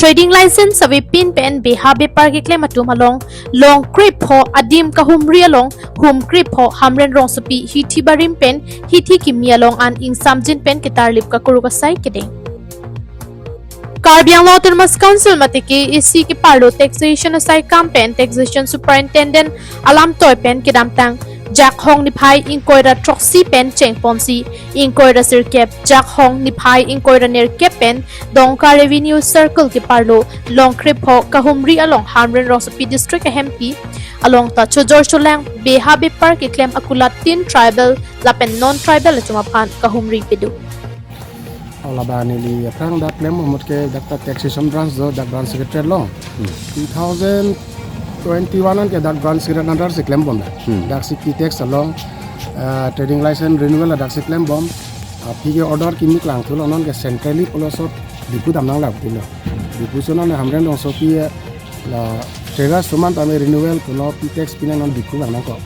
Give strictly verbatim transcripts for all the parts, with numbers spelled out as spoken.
Trading license avepin pen beha bepar keklem atum along long krepho adim kahumri along hum krepho Hamren rongsopi hithi barim pen hithi kimi along an ingsamjin pen ketarlip kakuruk asai kedeng. Karbi Anglong Autonomous Council mate K A A C keparlo taxation asai kam pen taxation superintendent alamtoi pen kedamtang Jakhong niphai ingkoi ra throksi pen chengponsi ingkoi ra sirkep Jakhong niphai ingkoi ra nerkep pen Dongka Revenue Circle keparlo long krepho kahumri along Hamren rongsopi district ahempi along ta chojor cholang beha bepar keklem akulat tin tribal lapen non tribal atum aphan kahumri pedo. Alaba neli aphrang dak klem amut ke dak ta taxation branch do, dak branch secretary long. Two thousand twenty-one an ke dak branch secretary under si klem bom dak. Hmm. Dak si P tax along, ah, trading license renewal dak si klem bom. Ah, aphi ke order kimi klang thulo, non ke centrally pulo so Diphu damnang lap tilo. Diphu so non Hamren rongsopi la traders atum an tame renewal pulo P tax pinang non Diphu damnang ko.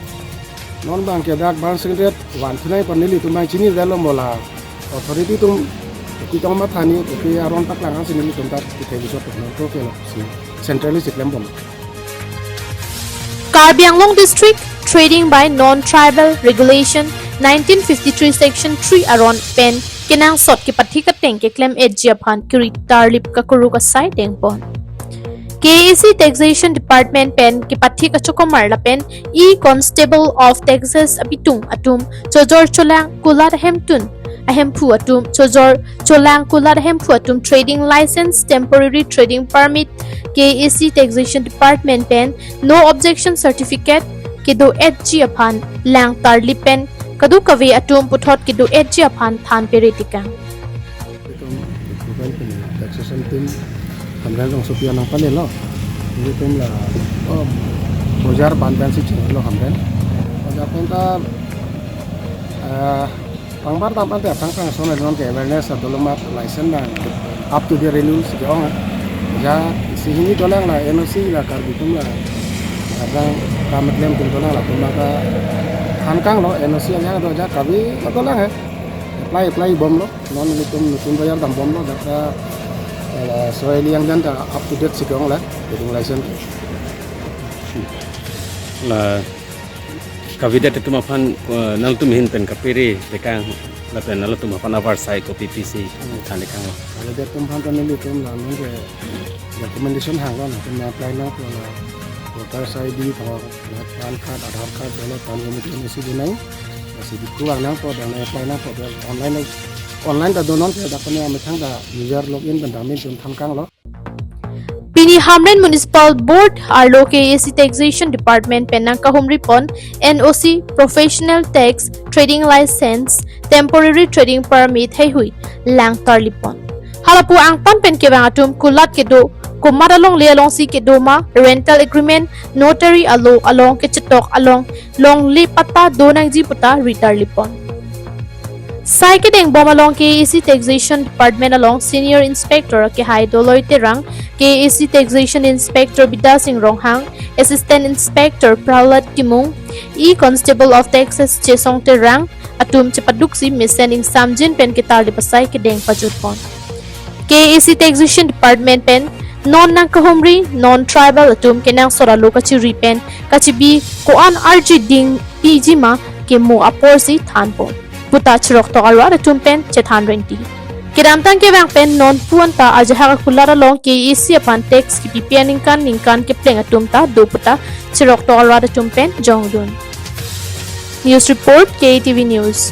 Non bang ke dak bang singret wan thunai pan nelitum bang chini dalo mola authority atum kitong mathani, kopi aron paklang si nelitum dak kithe bisot non to ke lo si centrally si klem bom. Karbi Anglong District Trading by Non-Tribal Regulation nineteen fifty-three Section three aron pen kenangsot kepathik ateng keklem etji aphan kiri tarlip kakuruk asai dengpon. K A A C Taxation Department pen kepathik achokomar lapen E Constable of Taxes apitung atum chojor cholang kulat ahemtun ahemphu atum chojor cholang kulat ahemphu atum trading license, temporary trading permit, K A A C Taxation Department pen no objection certificate kedo etji aphan lang tarlip pen kadokave atum puthot kedo etji aphan than pere tikang. Itum itum pen taxation team Hamren rongsopi anang pale lo. Itum la, oh, bojar bandan si cheng lo Hamren. Bojar pen ta, ah, pangbar tam ante aphrang aphrang son non ke awareness adolong mat license na up to date renew si ke-ong. Ja si hini dolang la N O C la Karbi atum la aphrang kam klem atum dolang latum maka than kang lo N O C aja do ja kabi dolang he. Apply apply bom lo. Non nelitum nutun bayar dam bom lo dak ta, eh, soil yang dan ta up to date si ke-ong la trading license. La kavedet atum aphan, eh, nangtum ahin pen kapere tekang lapen nangtum aphan avarsai kopi pisi Hmm. than tekang lo. Kavedet atum aphan ta nelitum la nung ke recommendation hang lo, nangtum apply nangpo la voters I D tho, la PAN card, Aadhaar card, dolo PAN committee isi dinai. Lasi Diphu vang nangpo, dang apply nangpo, online, online ta do non ke dak pen amethang ta user login pen dam ahin tum than kang lo. Pini Hamren Municipal Board arlo K A A C Taxation Department pen nangkahumri pon N O C, Professional Tax, Trading License, Temporary Trading Permit heihui lang tarlip pon. Halapu angtan pen kevang atum kulat kedo, komat alongle alongsi kedo ma, rental agreement, notary alo along kechetok along longle patta do nangji puta ri tarlip pon. Sai kedeng bom along K A A C Taxation Department along Senior Inspector akehai Doloi Terang, K A A C Taxation Inspector Bidya Sing Ronghang, Assistant Inspector Prahlad Timung, E Constable of Taxes Chesong Terang atum chepaduksi mesen ingsamjin pen ketarlip asai kedeng pajut pon. K A A C Taxation Department pen non nangkahumri non tribal atum kenangsot alo kachiri pen kachibi ko-an arji ding piji ma kemo apor si than pon puta chiroktok arat atum pen chethan rengti. Kedamtang kevang pen non pu anta ajahak akulat along K A A C aphan tax kipipi aningkan ningkan kepleng atum ta do puta chiroktok arat atum pen jongdun. News report, K A T V News.